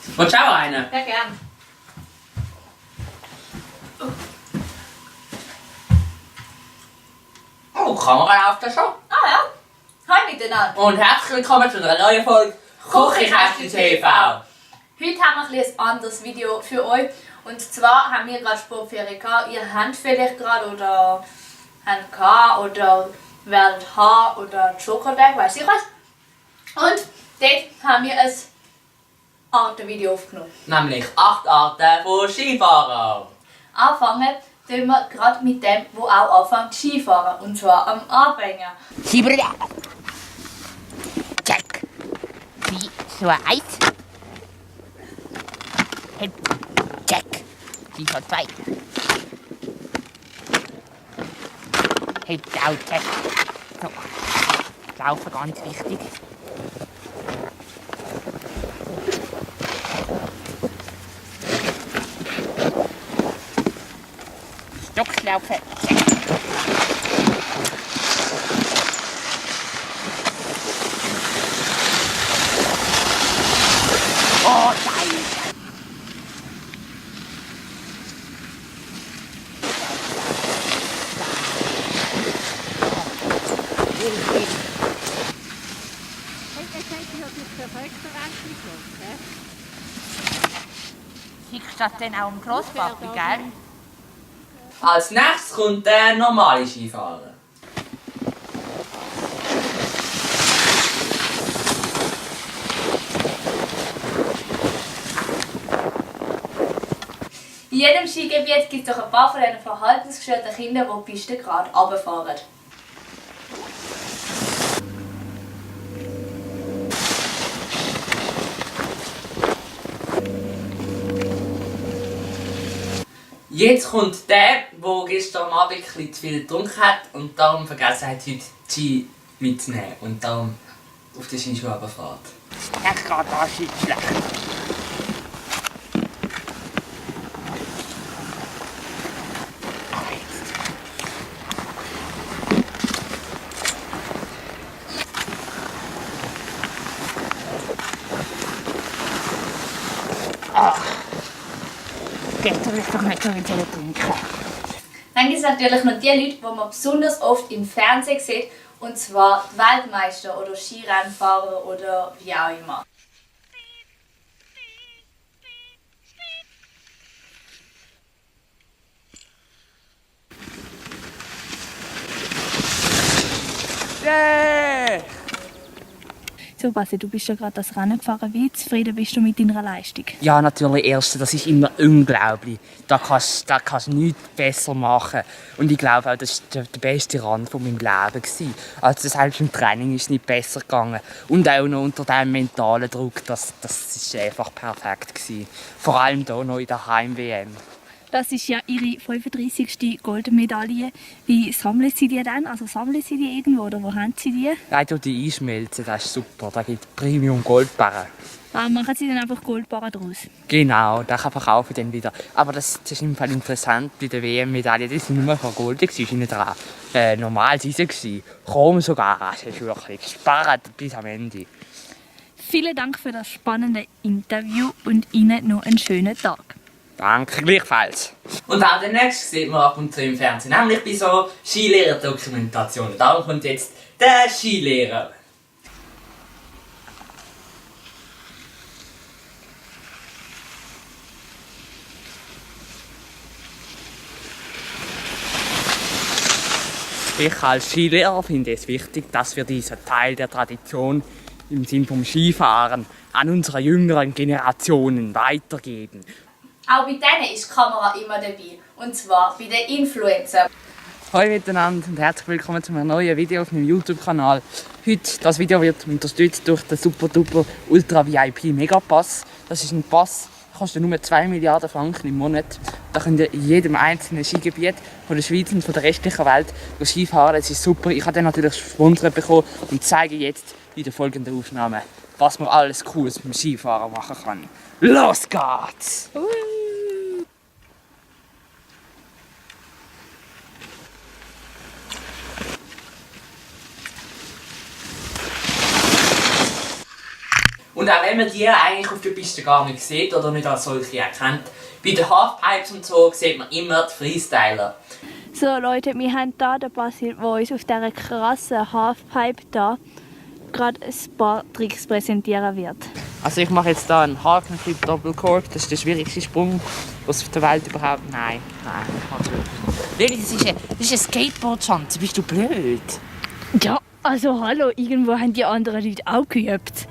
Willst du auch einen? Ja, gern. Oh, die Kamera läuft ja schon. Ah ja. Hallo miteinander. Und herzlich willkommen zu einer neuen Folge Küchenkästchen TV. Heute haben wir ein anderes Video für euch. Und zwar haben wir gerade Sportferien gehabt. Ihr habt vielleicht gerade oder habt gehabt oder werdet haben oder Schokolade, weiß ich was. Und dort haben wir ein Artenvideo aufgenommen. Nämlich 8 Arten von Skifahren. Anfangen tun wir gerade mit dem, wo auch anfängt Skifahren. Und zwar am Anfänger. Check. 3, 2, 1. Hip. Check. 4, 2. Hip, down, check. So. Laufen ganz wichtig. Stockslaufen. Check. Oh, geil. Schickst du das denn auch im Grosspapi, gell? Als nächstes kommt der normale Skifahrer. In jedem Skigebiet gibt es doch ein paar von diesen verhaltensgestörten Kindern, die die Piste gerade runterfahren. Jetzt kommt der gestern Abend ein bisschen zu viel getrunken hat und darum vergessen hat, heute die Ski mitzunehmen und darum auf den Skischuh runterfährt. Er geht da schlecht. Gestern ist doch nicht so wie trinken. Dann gibt es natürlich noch die Leute, die man besonders oft im Fernsehen sieht, und zwar die Weltmeister oder Skirennfahrer oder wie auch immer. Yeah! So, Basi, du bist ja gerade das Rennen gefahren. Wie zufrieden bist du mit deiner Leistung? Ja, natürlich, erste, das ist immer unglaublich. Da kannst du nichts besser machen. Und ich glaube auch, das war der beste Run von meinem Leben gewesen. Also selbst im Training ist es nicht besser gegangen. Und auch noch unter dem mentalen Druck, das ist einfach perfekt gewesen. Vor allem hier noch in der Heim-WM. Das ist ja ihre 35. Goldmedaille. Wie sammeln Sie die dann? Also sammeln Sie die irgendwo oder wo haben Sie die? Nein, die einschmelzen, das ist super. Da gibt es Premium-Goldbarren. Machen Sie dann einfach Goldbarren draus? Genau, das kann verkaufen dann wieder. Aber das ist im Fall interessant bei der WM-Medaille. Die sind nur vergoldet, war innen dran. Normal sind sie. Chrom sogar, das ist wirklich gespart bis am Ende. Vielen Dank für das spannende Interview und Ihnen noch einen schönen Tag. Danke, gleichfalls. Und auch den nächsten sieht man ab und zu im Fernsehen, nämlich bei so Skilehrer-Dokumentationen. Darum kommt jetzt der Skilehrer. Ich als Skilehrer finde es wichtig, dass wir diesen Teil der Tradition im Sinne vom Skifahren an unsere jüngeren Generationen weitergeben. Auch bei denen ist die Kamera immer dabei. Und zwar bei den Influencern. Hallo miteinander und herzlich willkommen zu einem neuen Video auf meinem YouTube-Kanal. Heute, das Video wird unterstützt durch den Super Duper Ultra VIP Megapass. Das ist ein Pass, kostet nur 2 Milliarden Franken im Monat. Da könnt ihr in jedem einzelnen Skigebiet von der Schweiz und von der restlichen Welt Skifahren. Das ist super. Ich habe den natürlich gesponsert bekommen und zeige jetzt in der folgenden Aufnahme, was man alles Cooles mit dem Skifahren machen kann. Los geht's! Und auch wenn man die eigentlich auf der Piste gar nicht sieht oder nicht als solche erkennt, bei den Halfpipes und so sieht man immer die Freestyler. So Leute, wir haben hier den Basil, der uns auf dieser krassen Halfpipe da gerade ein paar Tricks präsentieren wird. Also ich mache jetzt hier einen Hakenflip Double Cork. Das ist der schwierigste Sprung, was es auf der Welt überhaupt... Nein, ich mache es nicht. Das ist ein Skateboard-Schanze. Bist du blöd? Ja, also hallo, irgendwo haben die anderen Leute auch geübt.